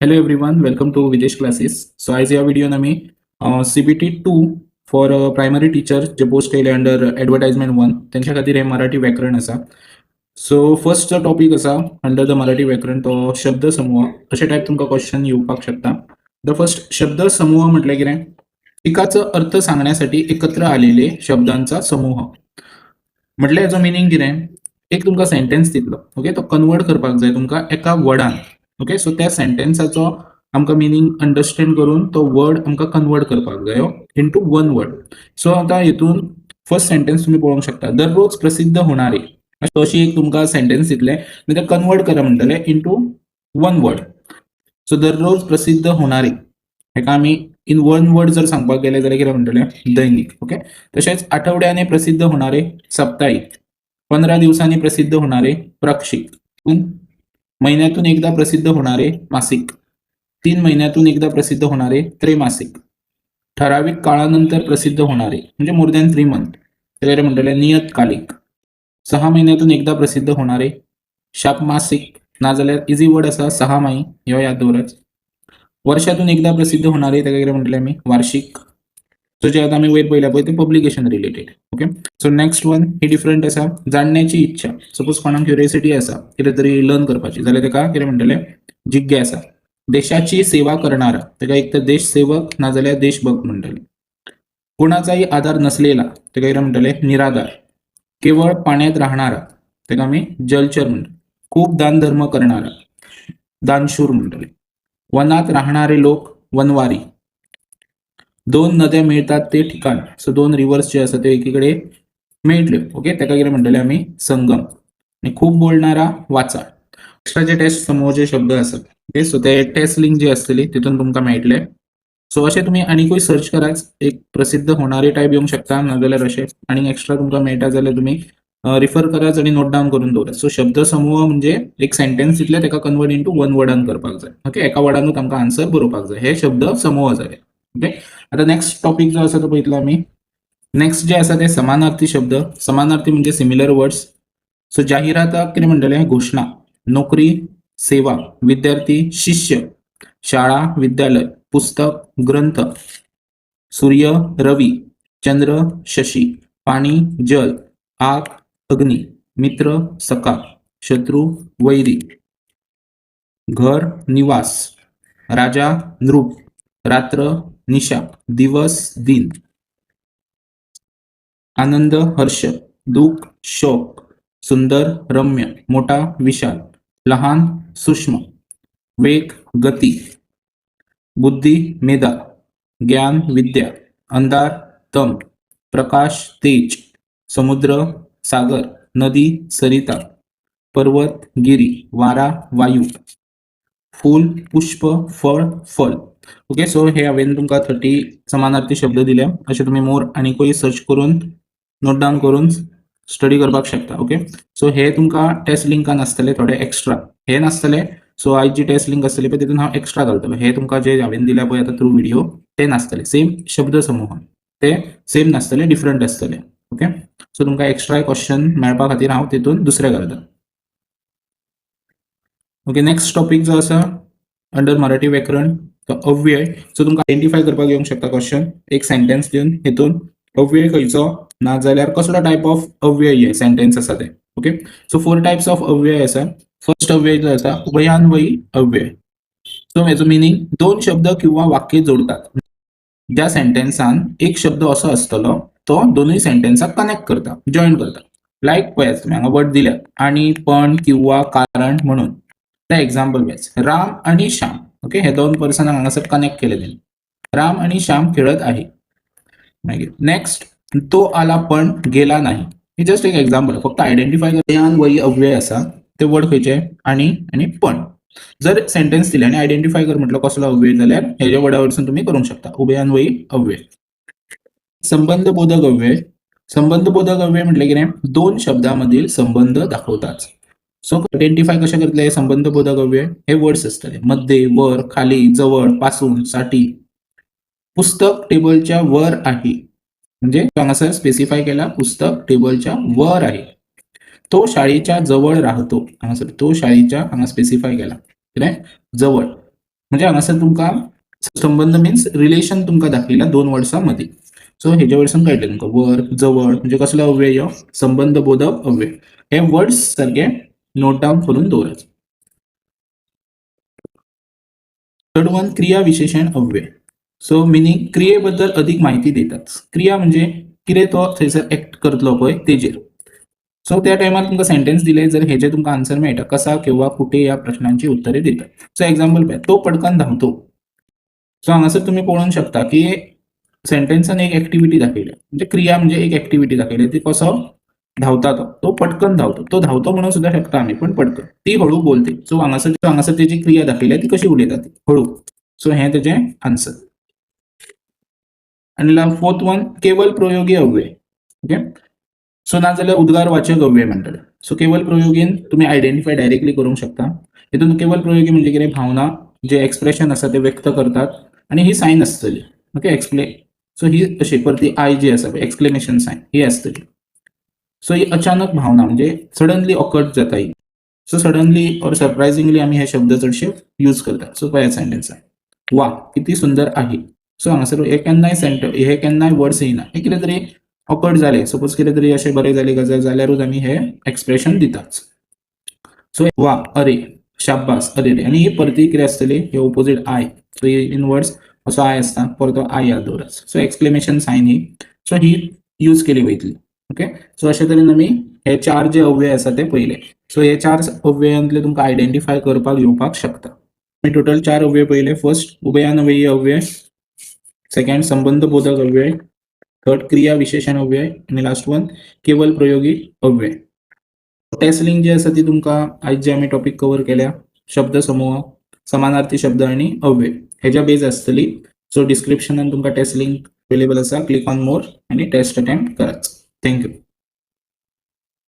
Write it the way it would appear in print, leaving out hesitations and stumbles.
Hello everyone, welcome to Videsh Classes. So आयज ह्या व्हिडिओन आमी CBT 2 for primary teacher J post येयले under advertisement one, तेंच्या खातीर हे मराठी व्याकरण आसा. सो फर्स्ट जो टॉपीक आसा अंडर the Marathi व्याकरण, तो शब्द समूह. अशे टायप तुमकां क्वेश्चन येवपाक शकता. The first शब्द समूह म्हटल्यार कितें? एकाचो अर्थ सांगण्यासाठी एकत्र आलेले शब्दांचा समूह. म्हटल्यार हेजो मिनींग कितें? एक तुमकां सेंटेन्स दितलो, ओके, तो कन्वर्ट करपाक जाय तुमकां एका वर्डान. ओके, सो त्या सेंटेन्साचो आमकां मिनींग अंडरस्टँड करून तो वर्ड आमकां कन्वर्ट करपाक जायो इंटू वन वर्ड. सो आतां हितून फर्स्ट सेंटेन्स तुमी पळोवंक शकता, दररोज प्रसिद्ध होणारे. अशी एक तुमकां सेंटेन्स दितले आनी ते कन्वर्ट करा म्हणटले इंटू वन वर्ड. सो दररोज प्रसिद्ध होणारे हेका आमी इन वन वर्ड जर सांगपाक गेले जाल्यार कितें म्हणटले? दैनिक. ओके, तशेंच आठवड्याने प्रसिद्ध होणारे, साप्ताहिक. 15 दिवसांनी प्रसिद्ध होणारे, पाक्षिक. महिन्यातून एकदा प्रसिद्ध होणारे, मासिक. 3 महिन्यातून एकदा प्रसिद्ध होणारे, त्रैमासिक. ठराविक काळानंतर प्रसिद्ध होणारे, म्हणजे मोर दॅन 3 मंथ, त्याला म्हणटले नियतकालिक. 6 महिन्यातून एकदा प्रसिद्ध होणारे, षाण्मासिक. नाजाल्यार इझी वर्ड आसा सहामाही, ह्यो याद दवरात. वर्षातून एकदा प्रसिद्ध होणारे, ताका कितें म्हणटले आमी? वार्षिक. सो जे आतां आमी वयर पळयल्या पळय ते publication related. Okay, so next one ही डिफरंट आसा, जाणण्याची इच्छा. सपोज कोणाक क्युरियोसिटी आसा कितें तरी लर्न करपाची जाल्यार ताका कितें म्हणटले? जिज्ञासा. देशाची सेवा करणारा, ताका एक तर देशसेवक नाजाल्यार देशभक्त म्हणटले. कोणाचाही आधार नसलेला, ताका कितें म्हणटले? निराधार. केवळ पाण्यात राहणारा, ताका आमी जलचर म्हणटा. खूप दानधर्म करणारा, दानशूर म्हणटले. वनात राहणारे लोक, वनवारी. दोन नद्या मिळतात ते ठिकाण. सो दोन रिवर्स जे आसा ते एकीकडे मेळटल्यो, ओके, ताका कितें म्हणटले आमी? संगम. आनी खूब बोलणारा, वाचाळ. एक्स्ट्रा जे टेस्ट समूह जे शब्द आसात, ओके, सो ते टेस्ट लिंक जी आसतली तितून तुमकां मेळटले. सो अशें तुमी आनीकूय सर्च करात. एक प्रसिद्ध होणारे टायप येवंक शकता, नाजाल्यार अशें आनीक एक्स्ट्रा तुमकां मेळटा जाल्यार तुमी रिफर करात आनी नोट डावन करून दवरात. सो शब्द समूह म्हणजे एक सेंटेन्स दितले, ताका कन्वर्ट इंटू वन वर्डान करपाक जाय. ओके, एका वर्डानूच आमकां आन्सर बरोवपाक जाय. हे शब्द समूह जाले. ओके, आता नेक्स्ट टॉपिक जो आसा तो पळयतलो आमी. नेक्स्ट जे आसा ते समानार्थी शब्द. समानार्थी म्हणजे सिमिलर वर्ड्स. सो जाहिराताक कितें म्हणटले? घोशणा. नोकरी, सेवा. विद्यार्थी, शिष्य. शाळा, विद्यालय. पुस्तक, ग्रंथ. सूर्य, रवी. चंद्र, शशी. पाणी, जल. आग, अग्नी. मित्र, सखा. शत्रू, वैरी. घर, निवास. राजा, नृप. रात्र, निशा. दिवस, दिन. आनंद, हर्ष. दुःख, शोक. सुंदर, रम्य. मोठा, विशाल. लहान, सूक्ष्म. वेग, गती. बुद्धी, मेधा. ज्ञान, विद्या. अंधार, तम. प्रकाश, तेज. समुद्र, सागर. नदी, सरिता. पर्वत, गिरी. वारा, वायू. फूल, पुष्प. फळ, फल. ओके, सो हे हांवें तुमकां 30 समानार्थी शब्द दिले. अशे तुमी मोर आनीकूय सर्च करून, नोट डावन करून स्टडी करपाक शकता. ओके, सो हे तुमकां टेस्ट लिंकान आसतले थोडे एक्स्ट्रा, हे नासतले. सो आयज जी टेस्ट लिंक आसतली पळय, तितून हांव एक्स्ट्रा घालतलो. हे तुमकां जे हांवें दिल्या पळय आतां थ्रू व्हिडिओ, ते नासतले. सेम शब्द समूह ते सेम नासतले, डिफरंट आसतले. ओके, सो तुमकां एक्स्ट्रा क्वेश्चन मेळपा खातीर हांव तितून दुसरे घालता. ओके, नेक्स्ट टॉपिक जो आसा अंडर मराठी व्याकरण तो अव्यय. सो तुमकां आयडेंटिफाय करपाक येवंक शकता क्वेश्चन, एक सेंटेन्स दिवन हितून अव्यय खंयचो, ना जाल्यार कसलो टायप ऑफ अव्यय सेंटेन्स आसा ते. Okay, so four types of अव्यय आसा. फर्स्ट अव्यय जो आसा, उभयान्वयी अव्यय. सो हेजो मिनींग, दोन शब्द किंवा वाक्य जोडतात. ज्या सेंटेन्सान एक शब्द असो आसतलो तो दोनूय सेंटेन्साक कनेक्ट करता, जॉईन करता. लायक पळयात तुमी हांगा वर्ड दिल्यात, आणि, पण, किंवा, कारण, म्हणून. ते एक्झाम्पल पळयात, राम आणि श्याम. ओके, हे दोन पर्सनाक हांगासर कनेक्ट केले तेणी. राम आणि श्याम खेळत आहे. मागीर नेक्स्ट, तो आला पण गेला नाही. हे जस्ट एक एक्झाम्पल, फक्त आयडेंटिफाय. उभयान्वयी अव्यय आसा ते वर्ड खंयचे? आणि आणि पण. जर सेंटेन्स दिले आणि आयडेंटिफाय कर म्हटलं कसलो अव्यय, जाल्यार हेज्या वर्डा वरसून तुमी करूंक शकता. उभयान्वयी अव्यय. संबंधबोधक अव्यय. संबंधबोधक अव्यय म्हटलें कितें? दोन शब्दांमधील संबंध दाखवतात. सो आयडेंटिफाय कशें करतले संबंधबोधक अव्यय? हे वर्ड्स आसतले, मध्ये, वर, खाली, जवळ, पासून, साठी. पुस्तक टेबलच्या वर आहे, म्हणजे हांगासर स्पेसिफाय केला, पुस्तक टेबलच्या वर आहे. तो शाळेच्या जवळ राहतो. हांगासर तो शाळेच्या हांगा स्पेसिफाय केला कितें? जवळ. म्हणजे हांगासर तुमकां संबंध मिन्स रिलेशन तुमकां दाखयला दोन वर्ड्सां मदीं. सो हेजे वयरसून कळटलें तुमकां वर, जवळ म्हणजे कसलो अव्यय, संबंध बोधक अव्यय. हे वर्ड्स सारके नोट डावन करून दवरात. थर्ड वन क्रिया विशेषण अव्यय. सो मिनींग क्रियेबद्दल अधिक माहिती देतात. क्रिया म्हणजे कितें तो थंयसर एक्ट करतलो पळय तेजेर. सो त्या टायमार तुमकां सेंटेन्स दिले जर हेजे तुमकां आन्सर मेळटा कसा, केव्हा, कुठे या प्रश्नांची उत्तरे दितात. सो एग्जाम्पल पळय, तो पटकन धांवतो. सो हांगासर तुमी पळोवंक शकता की सेंटेन्सान एक एक्टिविटी दाखयल्या, म्हणजे क्रिया म्हणजे एक एक्टिविटी दाखयल्या, ती कसो धांवता तो, तो पटकन धांवतो, तो धांवतो म्हणून सुद्दां शकता आमी, पण पटकन. ती हळू बोलते. सो हांगासर हांगासर तेजी क्रिया दाखयल्या, ती कशी उलयता ती हळू. सो हें तेजें आन्सर. आनी फोर्थ वन केवल प्रयोगी अव्यय. ओके, सो ना जाल्यार उद्गारवाचक अव्यय म्हणटले. सो केवल प्रयोगीन तुमी आयडेंटिफाय डायरेक्टली करूंक शकता. हितून केवल प्रयोगी म्हणजे कितें, भावना जे एक्सप्रेशन आसा ते व्यक्त करतात आनी ही सायन आसतली. ओके, एक्सप्ले सो ही अशी परती I जी आसा पळय एक्सक्लेमेशन सायन ही आसतली. सो ही अचानक भावना म्हणजे सडनली ऑकर्ड जाता ही. सो सडनली ऑर सरप्रायझिंगली आमी हे शब्द चडशे यूज करतात. सो पळयात सेंटेन्सान, वा किती सुंदर आहे. सो हांगासर हे केन्नाय हे केन्नाय वर्ड्स येयना, हे कितें तरी ऑकवर्ड जालें, सपोज कितें तरी अशें बरें जालें गजाल जाल्यारूच आमी हे एक्सप्रेशन दितात. सो वा, अरे, शाब्बास, अरे रे, आनी ही परती कितें आसतली, हे opposite I. So he in words असो I आसता, परतो I याद दवरात. सो एक्सक्लेमेशन सायन ही, सो ही यूज केली वयतली. ओके, सो अशे तरेन आमी हे चार जे अव्यय आसा ते पळयले. सो हे चार अव्ययांतले तुमकां आयडेंटिफाय करपाक येवपाक शकता. आमी टोटल चार अव्यय पळयले. फर्स्ट उभयान्वयी अव्यय, सेकंड संबंधबोधक अव्यय, थर्ड क्रिया विशेषण अव्यय आनी लास्ट वन केवल प्रयोगी अव्यय. टेस्ट लिंक जी आसा ती तुमकां आयज जे आमी टॉपीक कवर केल्या, शब्द समूह, समानार्थी शब्द आनी अव्यय हेज्या बेज आसतली. सो डिस्क्रिप्शनान तुमकां टेस्ट लिंक अवेलेबल आसा, क्लिक ऑन मोर आनी टेस्ट अटेम्प्ट करात. Thank you.